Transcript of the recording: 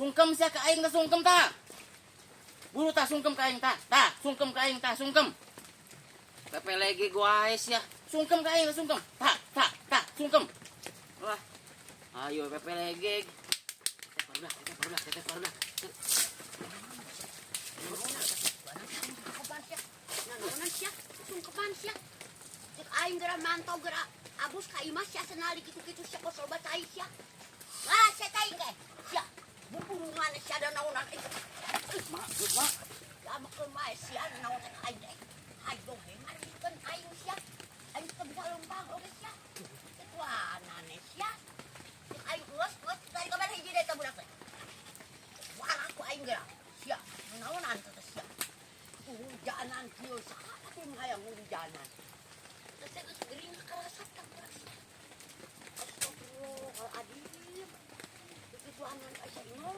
Sungkem sia ka aing tah, sungkem tah. Buru tah, sungkem ka aing tah. Tah, sungkem ka aing tah, sungkem. Pepelege wae sia. Sungkem ka aing tah, sungkem. Tah, tah, tah, sungkem. Wah. Ayo pepelege. Teteh barudak, teteh barudak, teteh barudak. Sungkepan sia. Nanaonan sia? Sungkepan sia. Cek aing geura mantau geura abus ka imah sia senali kitu-kitu sia kos loba cai sia. Wah, sia cai ge. Sia. Bubulungan sia da naonan eh. Mak, mak. Lamakeun wae sia naon teh aing teh. Hayo he ngarikeun aing sia. Aing teu bisa leumpang oge sia. Kituanane sia. Cek aing geus geus tadi kabar hiji deui teh budak teh. Warak ku aing geura. Sia, naonan teh sia. Hujanan kieu saha atuh nu hayang hujanan. Teh sia geus gering karasa tah budak sia. Astagfirullahaladzim. Kituanan ka sia.